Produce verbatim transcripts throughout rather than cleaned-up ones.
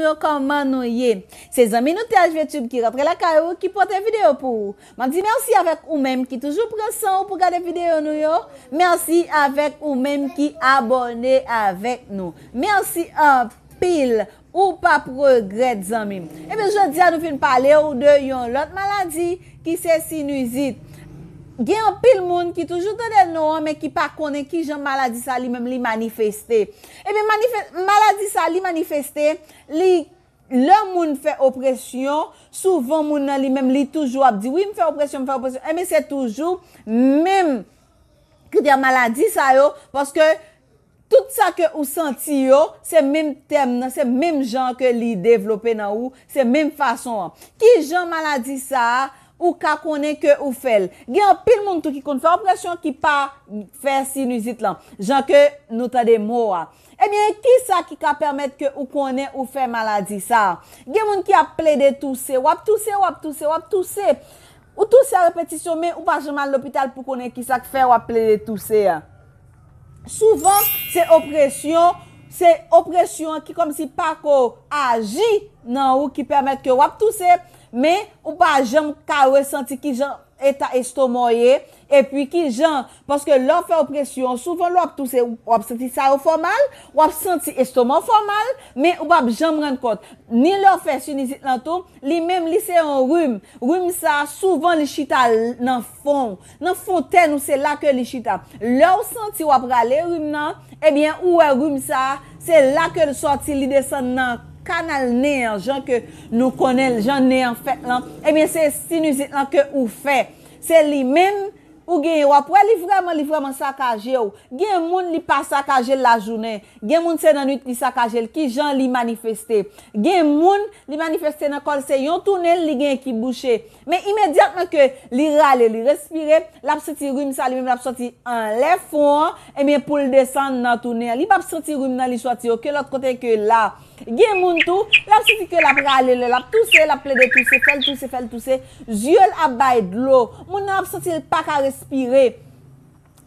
Yo, kòman nou ye? Se zanmi nou T H V Tube ki rantre lakay ou, ki pote videyo pou ou. M ap di mèsi avèk ou menm ki toujou pran san ou pou gade videyo nou yo. Mèsi avèk ou menm ki abòne avèk nou. Mèsi anpil. Ou p ap regrèt, zanmi m. Ebyen, jodi a nou vin pale w de yon lòt maladi ki se sinizit. Gen anpil moun ki toujou tande non an, men ki pa konnen kijan maladi sa li menm li manifeste. Ebyen, manife-, maladi sa li manifeste, li, lè moun fè opresyon, souvan moun nan li menm li toujou ap di, "Wi, m fè opresyon, m fè opresyon." Ebyen, se toujou menm kritè maladi sa yo, paske tout sa ke ou santi yo, se menm tèm nan, se menm jan ke li devlope nan ou, se menm fason an. Kijan maladi sa a, ou ka konnen ke ou fè l? Gen anpil moun tou ki konn fè opresyon ki pa fè sinizit lan, jan ke nou tande mo a. Ebyen, kisa ki ka pèmèt ke ou konnen ou fè maladi sa a? Gen moun ki ap plede touse, w ap touse, w ap touse, w ap touse. Ou touse a repetisyon, men ou pa janm al lopital pou konnen kisa k fè w ap plede touse a. Souvan, se opresyon, se opresyon an ki kòmsi pa ko aji nan ou ki pèmèt ke w ap touse, men ou pa janm ka resanti kijan eta estoma w ye, epi kijan, paske lè w fè opresyon, souvan lè w ap touse, w ap santi sa yo fè w mal, w ap santi estoma w fè w mal, men ou p ap janm rann kont. Ni lè w fè sinizit lan tou, li menm li se yon rim. Rim sa a, souvan li chita l-, nan fon w. Nan fon tèt ou, se la ke li chita. Lè w santi w ap rale rim nan, ebyen, ou wè rim sa a, se la ke l sòti, li desann nan kanal nen an, jan ke nou konnen l, jan nen an fèt lan. Ebyen, se sinizit lan ke ou fè. Se li menm, ou genyen, w ap wè li vrèman, li vrèman sakaje w. Gen moun li pa sakaje l lajounen. Gen moun se nan nwit li sakaje l. Kijan li manifeste? Gen moun li manifeste nan kò l, se yon tou nen l li genyen ki bouche. Men imedyatman ke li rale, li respire, l ap santi rim sa li menm l ap sòti anlè fon an, ebyen pou l desann nan tou nen an. Li p ap santi rim nan li sòti okenn lòt kote ke la. Gen moun tou, l ap santi ke l ap rale lè l ap touse, l ap plede touse, fè l touse, fè l touse. Zye l ap bay dlo. Moun nan ap santi l pa ka respire.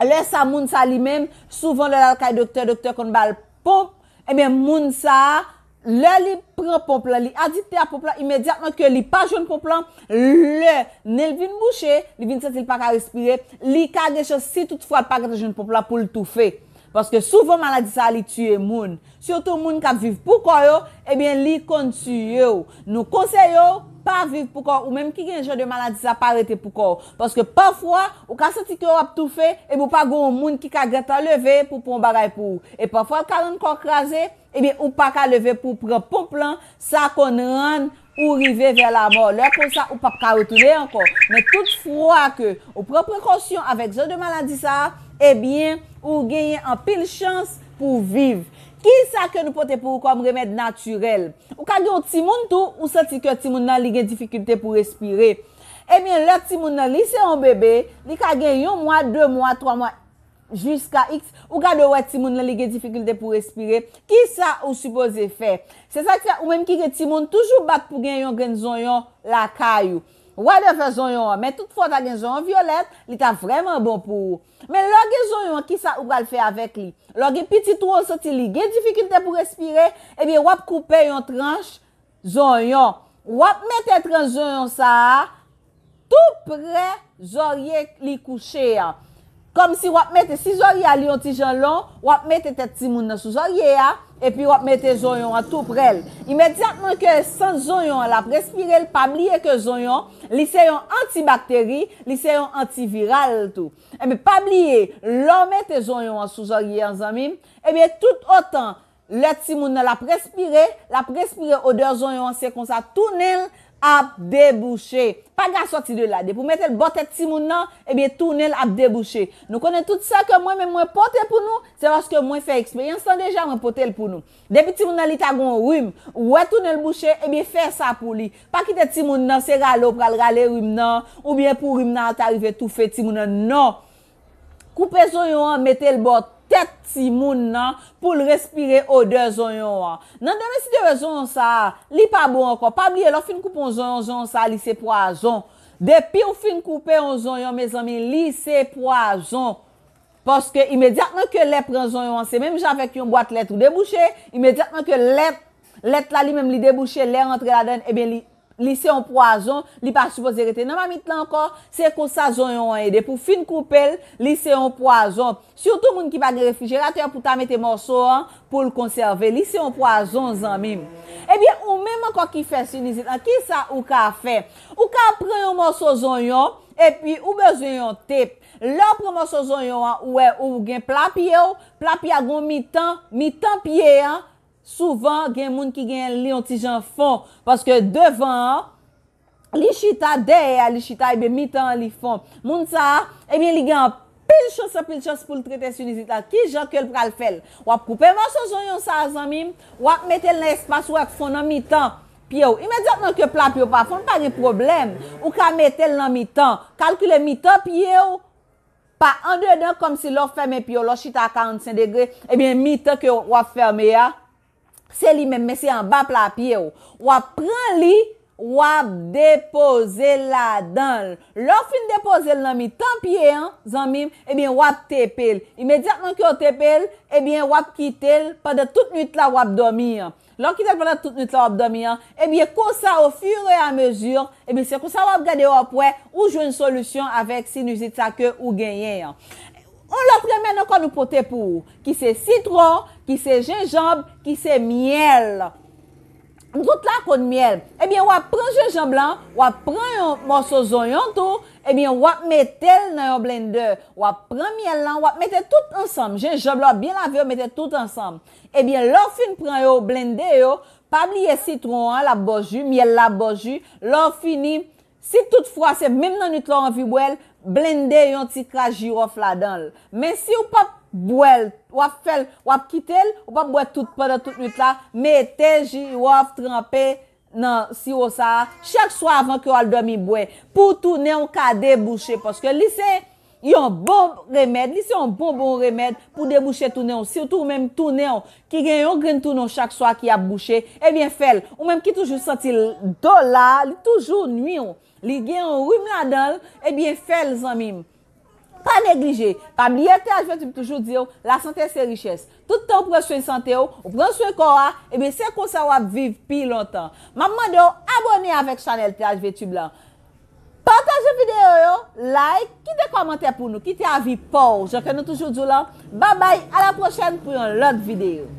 Lè sa, moun sa li menm, souvan lè l al kay doktè, doktè konn ba l ponp. Ebyen, moun sa a, lè li pran ponp lan, li adikte a ponp lan, imedyatman ke li pa jwenn ponp lan, lè nen l vin bouche, li vin santi l pa ka respire, li ka gen chans, si toutfwa l pa gentan jwenn ponp lan, pou l toufe. Paske souvan maladi sa a, li tiye moun. Sitou moun k ap viv pou kò yo, ebyen, li konn tiye w. Nou konseye w, pa viv pou kò w. Ou menm ki gen jan de maladi sa, pa rete pou kò w. Paske pafwa, ou ka santi ke w ap toufe, epi ou pa gen yon moun ki ka gentan leve pou pran yon bagay pou ou. E pafwa, l ka rann kò w kraze, ebyen, ou pa ka leve pou w pran ponp lan, sa konn rann ou rive vè lamò. Lè konsa, ou p ap ka retounen ankò. Men tout fwa ke ou pran prekosyon avèk jan de maladi sa a, ebyen, ou genyen anpil chans pou w viv. Kisa ke nou pote pou ou kòm remèd natirèl? Ou ka gen yon timoun tou, ou santi ke timoun nan li gen difikilte pou respire. Ebyen, lè timoun nan li se yon bebe, li ka gen yon mwa, de mwa, twa mwa, jiska iks, ou gade w wè timoun nan li gen difikilte pou respire, kisa ou sipoze fè? Se sa k fè ou menm ki gen timoun toujou bat pou gen yon grenn zonyon lakay ou. W a de fè zonyon an, men tout fwa w ta gen zonyon vyolèt, li ta vrèman bon pou ou. Men lè w gen zonyon an, kisa ou pral fè avèk li? Lè w gen pitit ou, ou santi li gen difikilte pou respire, ebyen w ap koupe yon tranch zonyon. W ap mete tranch zonyon sa a tou prè zòrye li kouche a. Kòmsi w ap mete, si zòrye a li yon ti jan lon, w ap mete tèt timoun nan sou zòrye a, epi w ap mete zonyon an tou prè l. Imedyatman ke sant zonyon an l ap respire l, pa bliye ke zonyon, li se yon antibakteri, li se yon antiviral tou. Ebyen, pa bliye, lè w mete zonyon an sou zòrye an, zanmi m, ebyen, tout otan lè timoun nan l ap respire, l ap respire odè zonyon an, se konsa tou nen l ap debouche. Pa gen sòti de la. Depi w mete l bò tèt timoun nan, ebyen, tou nen l ap debouche. Nou konnen tout sa ke mwen menm mwen pote pou nou, se paske mwen fè eksperyans lan deja, mwen pote l pou nou. Depi timoun nan li ta gen yon rim, ou wè tou nen l bouche, ebyen, fè sa pou li. Pa kite timoun nan se rale w pral rale rim nan, oubyen pou rim nan ta rive toufe timoun nan. Non. Koupe zonyon an, mete l bò tèt timoun nan pou l respire odè zonyon an. Nan demen si de rezon sa a, li pa bon ankò. Pa bliye, lè w fin koupe yon zonyon, zonyon sa a, li se pwazon. Depi w fin koupe yon zonyon, mezanmi, li se pwazon. Paske imedyatman ke lèt pran zonyon an, se menm jan avèk yon bwat lèt ou debouche, imedyatman ke lèt lèt la li menm li debouche, lè rantre ladan l, ebyen li, li se yon pwazon, li pa sipoze rete nan mamit la ankò. Se konsa zonyon an ye. Depi w fin koupe l, li se yon pwazon. Sitou moun ki pa gen refrijeratè pou ta mete mòso an pou l konsève. Li se yon pwazon, zanmi m. Ebyen, ou menm ankò ki fè sinizit lan, kisa ou ka fè? Ou ka pran yon mòso zonyon, epi ou bezwen yon tep. Lè w pran mòso zonyon an, ou wè ou gen pla pye w, pla pye a gon mitan, mitan pye an, souvan gen moun ki gen li yon ti jan fon, paske devan an, li chita, dèyè a li chita, ebyen mitan an li fon. Moun sa a, ebyen li gen anpil chans, anpil chans pou l trete sinizit la. Ki jan ke l pral fè l? W ap koupe mòso zonyon sa a, zanmi m, w ap mete l nan espas ou wè k fon nan mitan pye w. Imedyatman ke pla pye w pa fon, pa gen pwoblèm. Ou ka mete l nan mitan. Kalkile mitan pye w pa andedan, kòmsi lè w fèmen pye w, lè w chita a karannsenk degre, ebyen mitan ke w ap fèmen a, se li menm, men se anba pla pye w. W ap pran li, w ap depoze l ladan l. Lè w fin depoze l nan mitan pye an, zanmi m, ebyen w ap tepe l. Imedyatman ke w tepe l, ebyen w ap kite l pandan tout nwit la w ap dòmi an. Lè w kite l pandan tout nwit la w ap dòmi an, ebyen konsa, ofireamezi, ebyen se konsa w ap gade, w ap wè ou jwenn solisyon avèk sinizit sa ke ou genyen an. Yon lòt remèd ankò nou pote pou ou, ki se sitwon, ki se jenjanm, ki se myèl. Nou tout la konn myèl. Ebyen, w ap pran jenjanm lan, w ap pran yon mòso zonyon tou, ebyen, w ap mete l nan yon blendè. W ap pran myèl lan, w ap mete tout ansanm. Jenjanm lan, w ap byen lave yo, mete tout ansanm. Ebyen, lè w fin pran yo, blende yo, pa bliye sitwon an, l ap ba w ji, myèl la ap ba w ji. Lè w fini, si toutfwa se menm nan nwit la w anvi bwè l, blende yon ti kras jiwòf ladan l. Men si w p ap bwè l, w ap fè l, w ap kite l, ou p ap bwè tout pandan tout nwit la, mete jiwòf tranpe nan siwo sa a, chak swa avan ke w al dòmi bwè, pou tou nen w ka debouche, paske li se yon bon remèd, li se yon bon bon remèd pou debouche tou nen w, sitou ou menm tou nen w ki gen yon grenn tou nen w chak swa ki ap bouche, ebyen fè l. Ou menm ki toujou santi l do la, li toujou nwi w, li gen yon rim ladan l, ebyen fè l, zanmi m. Pa neglije. Pa bliye T H V Tube toujou di w, lasante se richès. Tout tan w pran swen sante w, ou pran swen kò a, ebyen se konsa w ap viv pi lontan. M ap mande w abòne avèk chanèl T H V Tube lan. Pataje videyo yo, like, kite kòmantè pou nou, kite avi pa w. Jan ke nou toujou di w lan, babay, a la pwochèn pou yon lòt videyo.